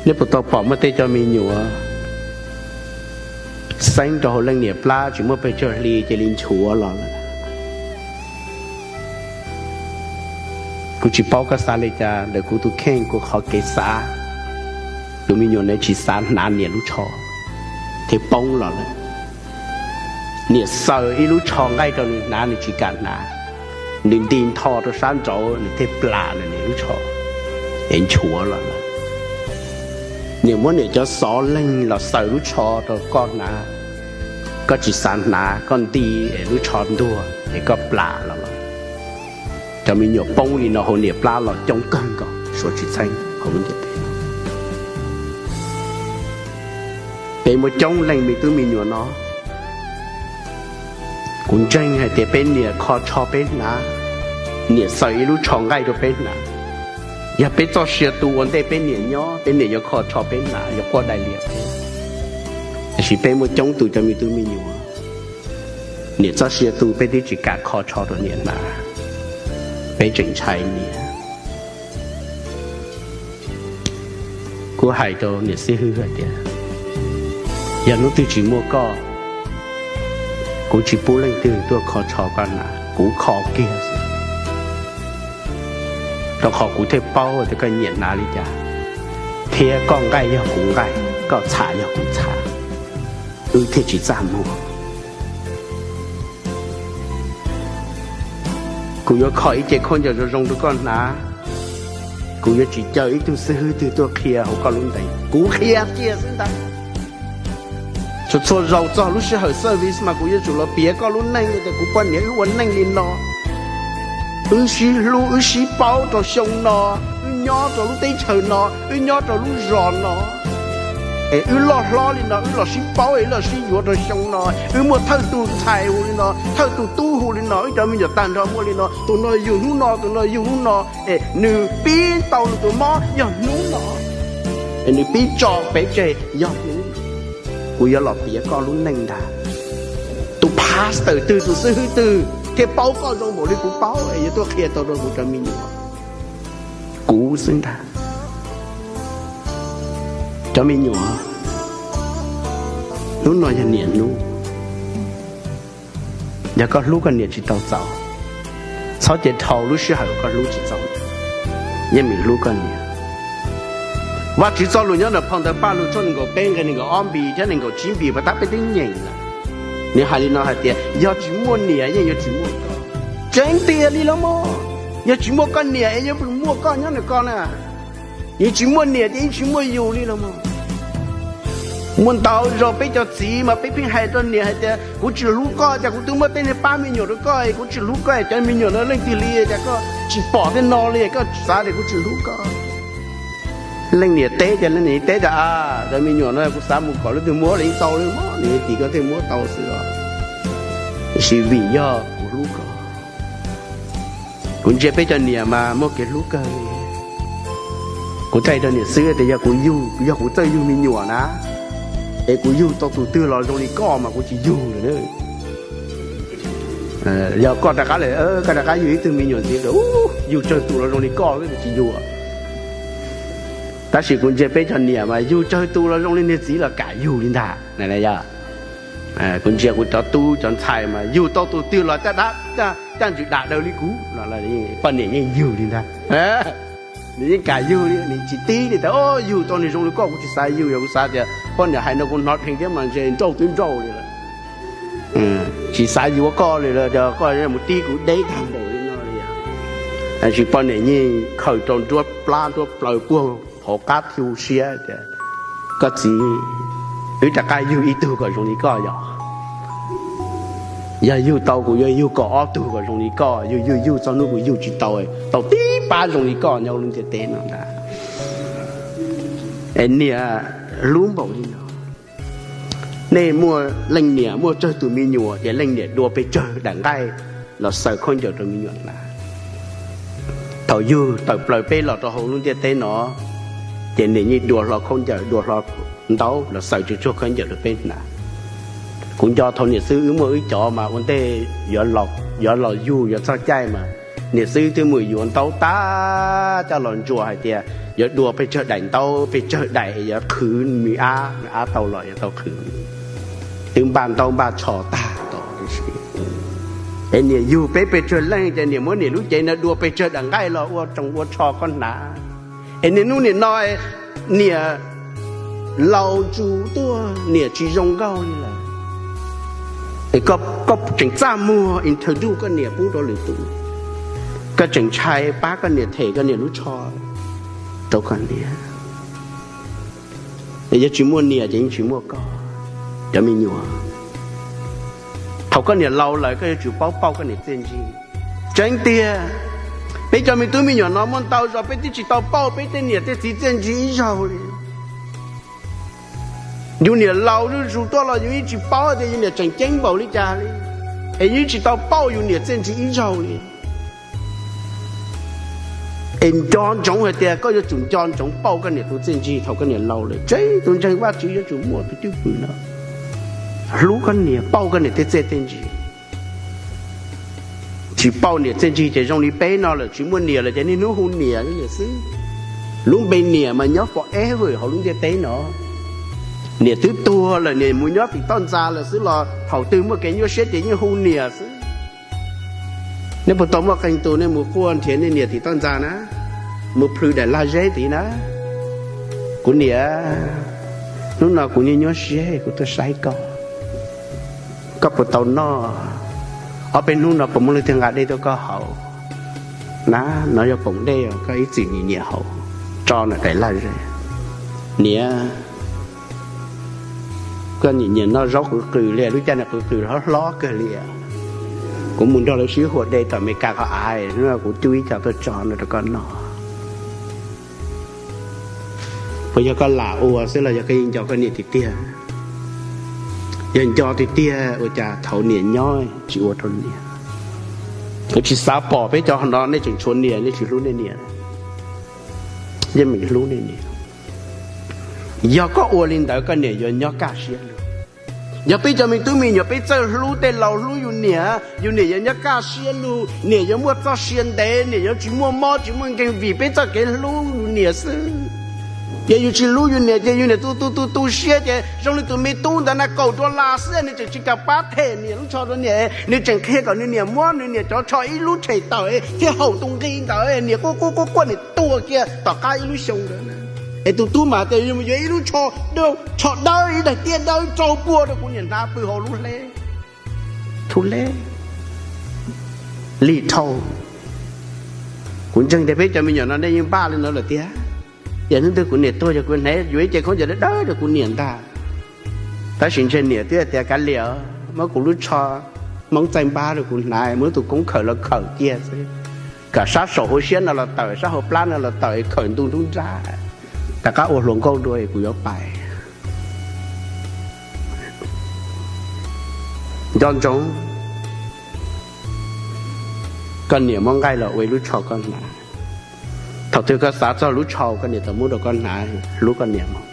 Neb puas tau pom muaj tej cov me nyuam xeeb rau hauv leej niam plab tsis muaj pes tsawg hli cia li nchuav los lawm? Kuv tsis paub koj xav li cas, ntawm kuv tus kheej kuv qhov kev xav, tus me nyuam ntawd tsis xav hnav niam lub tsho thiab poob los lawm. Niam xaws ib lub tsho nqaij rau nws hnav nws tsis kam hnav, nws nti ntho rau sab nraud nws thiaj plam nws niam lub tsho es nchuav los lawm. Niam muab niam cov xov leeg los xaws lub tsho rau koj hnav, koj tsis xav hnav koj nti es lub tsho ntuag es koj plam los lawm. Cov me nyuam poob li no hauv niam plab los coob kawg nkaus suav tsis txheeb hauv lub ntiaj teb. Peb muaj coob leej me tub me nyuam no. Kuv ntseeg hais tias peb niam kho tsho peb hnav, niam xaws ib lub tsho nqaij rau peb hnav. Yog peb txoj sia tu ua ntej peb niam nyob, peb niam yuav kho tsho peb hnav, yuav quaj dai lias peb. Tiam sis peb muaj coob tus cov me tub me nyuam, niam txoj sia tu peb twb tsis kam kho tsho rau niam hnav, peb tseem ntshai niam. Kuv hais rau niam xib hwb hais tias, yog hnub twg tsis muaj koj, kuv tsis pub leej twg tuaj kho tsho koj hnav, kuv kho kiag xwb. Rau qhov kuv thiaj paub tias koj nyiam hnav li cas, thiab koj nqaij yog kuv nqaij, koj txham yog kuv txham, wb thiaj tsis txaj muag. Kuv yuav kho ib ce khaub ncaws zoo zoo rau koj hnav. Kuv yuav tsis caw ib tug xib hwb twg tuaj qhia hauv koj lub ntees, kuv qhia kiag xwb ntag. Txhua txhua zaus txog lub sij hawm service mas kuv yuav tsum los piav koj lub neej tias kuv poj niam wb ua neej li no, wb sib hlub wb sib paub rau xyoo no, wb nyob rau lub teb chaws no, wb nyob rau lub zos no, es wb loj hlob li no, wb los sib paub, wb los sib yuav rau xyoo no, wb muaj thawj tus ntxhais hu li no, thawj tus tub hu li no, wb cov me nyuam tag nrho muaj li no, tus no yug hnub no, tus no yug hnub no, es nws pib tau nws tus mob yog hnub no, es nws pib tso peb tseg yog hnub no. Kuv yuav los piav koj lub neej ntag. Tus pastor twg, tus xib hwb twg thiaj paub koj zoo npaum li kuv paub es yuav tuaj qhia tau rau kuv cov me nyuam? Kuv xwb ntag. Cov me nyuam, hnub no yog niam hnub. Yog koj hlub koj niam tsis tau txaus, txhob cia dhau lub sij hawm koj hlub tsis txaus, yeej meem hlub koj niam. Vajtswv txoj lus nyob ntawm phau ntawv Pajlug tshooj nees nkaum peb nqe nees nkaum ob npis thiab nees nkaum tsib npis, pas tab peb twb nyeem lawm. Nws hais li no hais tias, yog tsis muaj niam yeej yuav tsis muaj koj. Tseeb tiag li los mas, yog tsis muaj koj niam es yuav puas muaj koj nyob ntawm ko na? Yeej tsis muaj niam ces yeej tsis muaj yus li los mas. Muaj ntau zaus peb cov txiv mas peb pheej hais rau niam hais tias, kuv tsis hlub koj, cas kuv twb muab tej niag pab me nyuam rau koj, kuv tsis hlub koj, cov me nyuam no leej twg li, cas koj tsis pom tej no li, koj xav tias kuv tsis hlub koj. Leej niam teb, cas leej niam teb tias, a, cov me nyuam no kuv xav mus kom leej twg muab los yeej tau li mas, nws tim koj thiaj muab tau xwb os. Tiam sis vim yog kuv hlub koj. Kuv ntsia peb cov niam mas muaj kev hlub kawg li. Kuv thaij rau niam xwb tias yog kuv yug, yog kuv txawj yug me nyuam na, es kuv yug tau tus twg los zoo li koj mas kuv tsis yug lawm. Yog koj rov qab, koj rov qab yug ib tug me nyuam ntxiv, yug tsawg tus los zoo li koj kuv tsis yug. Tab sis kuv ntsia peb cov niam mas yug tsawg tus los zoo li niag txiv los kam yug li ntag. Kuv ntsia kuv cov tub cov ntxhais mas yug tau tus twg los caj dab, caj ntswg dam daws li kuv, poj niam yeej yug li ntag. Nws yeej kam yug li, nws tsis tib li tias yug tau nws zoo li koj kuv tsis xav yug, yog kuv xav tias poj niam hais no kuv hnov dheev thiab mas ntshe nrauj twb nrauj li lawm. Tsis xav yuav koj li lawm, koj mus tib kuv deb tag npaum li no li. Tab sis poj niam yeej khaws rau nruab plab nruab plaws puag hauv qab thiu siab tias, koj txiv, wb rov qab yug ib tug kom zoo li koj yog. Yog yug tau kuv yuav yug kom ob tug kom zoo li koj, yug yug yug txog hnub kuv yug tsis tau, tau tib pab zoo li koj nyob lub ntiaj teb no ntag. Es niam hlub npaum li no. Nej muaj leej niam muaj tsawg tus me nyuam ces leej niam dua pes tsawg daim nqaij los xaws khaub ncaws rau me nyuam hnav. Thaum yug tawm plaws peb los rau hauv lub ntiaj teb no, ces niam yeej dua hlo khaub ncaws dua hlo ntau los xaws tsuag tsuag khaub ncaws rau peb hnav. Kuv nco thaum niam xwb wb muaj wb cov mas ua ntej yuav los yug yuav txog caij mas Niam xwb twb mus yuav ntaub tag coj los ntsuas hais tias yuav dua pes tsawg daim ntaub, pes tsawg daim yuav qhwv me ab, me ab tau los yuav tau qhwv. Twb npaj ntaub npaj tsho tag tau, es niam yug peb pes tsawg leej ces niam muab niam lub cev no dua pes tsawg daim nqaij los ua tsoos ua tsho koj hnav. Es niaj hnub nim no niam laus zus tuaj, niam tsis zoo nkauj li lawm. Koj tseem txaj muag introduce koj niam pub rau lwm tus, koj tseem ntshai pab koj niam them koj niam lub tsho rau koj niam. Yog tsis muaj niam ces yeej tsis muaj koj, cov me nyuam. Thaum koj niam laus lawm koj yuav tsum paub pauj koj niam txiaj ntsig. Tseeb tiag, peb cov me tub me nyuam no muaj ntau zaus peb twb tsis tau pauj peb tej niam tej txiv txiaj ntsig ib zaug li. Yus niam laus zuj zus tuaj los yus yeej tsis paub tias yus niam tseem ceeb npaum li cas li, es yus yeej tsis tau pauj yus niam txiaj ntsig ib zaug li. Es nco ntsoov hais tias koj yuav tsum nco ntsoov pauj koj niam tus txiaj ntsig thaum koj niam laus lawm. Tseeb, tus ntseeg Vajtswv yuav tsum muaj tus cwj pwm no, hlub koj niam, pauj koj niam tej txiaj tej ntsig. Tsis pauj niam txiaj ntsig ces zoo li peb no lawm, tsis muaj niam lawm ces niaj hnub hu niam xwb. Lub npe niam mas nyob forever hauv lub ntiaj teb no. Niam twb tuag lawm, niam mus nyob tim toj ntxas lawm xwb los thaum twg muaj kev nyuaj siab ces yeej hu niam xwb. Nej puas tau muaj qee tus nej mus quaj nrhiav nej niam tim toj ntxas na, mus plhws daim lag zeb tid na, kuv niam, hnub no kuv nyuaj nyuaj siab kuv tuaj saib koj, koj puas tau noj? Ob peb hnub no puas muaj leej twg nqa dej tuaj koj haus? Na, no yog poom dej koj ib txwm nyiam nyiam haus. Tso ntawm daim lag zeb. Niam, koj nyiam nyiam noj zaub qws qws li, lub caij no qws qws hlob hlob kawg li. Kuv mus nrog lawv sib huas de tom Amelikas qhov av, hnub no kuv cub ib co tuaj tso no rau koj noj. Puas yog koj lam ua xwb los yog koj yeej nco koj niam tiag tiag? Yog nco tiag tiag ua cas thaum niam nyob tsis ua rau niam? Kuv tsis xav pom peb cov no nej tseem tshuav niam nej tsis hlub nej niam. Yeej meem hlub nej niam. Yog koj ua li ntawd koj niam yuav nyob kaj siab lug. Yog peb cov me tub me nyuam peb txawj hlub tej laus hlub yus niam, yus niam yuav nyob kaj siab lug, niam yuav muaj txoj sia ntev, niam yuav tsis muaj mob tsis muaj nkeeg vim peb txoj kev hlub yus niam xwb. Ces yus tsis hlub yus niam ces yus niam tu tu tu tu siab ces zoo li tus me tub ntawd na, kaum dollar xwb nws tseem tsis kam pab them niam lub tsho rau niam, nws tseem qhia kom nws niam muab nws niam cov tsho ib lub tshem tawm thiaj haum tus nqi ntawd, niam quaj quaj quaj quaj niam tuag kiag tom qab ib lub xyoo ntawd. Es tus tub mas tias yuav mus yuav ib lub tsho, tsho dawb, ib daim tiab dawb rau puag rau kuv niam hnav pw hauv lub hleb. Too late, li dhau. Kuv ntseeg tias peb cov me nyuam no nej yeej npaj li no lawm tiag. Yog hnub twg kuv niam tuag ces kuv hnav yuav ib ce khaub ncaws dawb dawb rau kuv niam ntag. Tab sis ntshe niam twb tias kav liam, muab kuv lub tsho Hmoob txaij npab rau kuv hnav, muab tus koob khawm los khawm kiag xwb, kom sab saum hauv siab no los tawm, sab hauv plab no los tawm, khawm ntu nruab nrab, rov qab ua hluas nkauj dua es kuv yuav pais. Nco ntsoov, koj niam muab nqaij los ua ib lub tsho koj hnav. Thaum twg koj xav txog lub tsho koj niam tau muab rau koj hnav, hlub koj niam mog.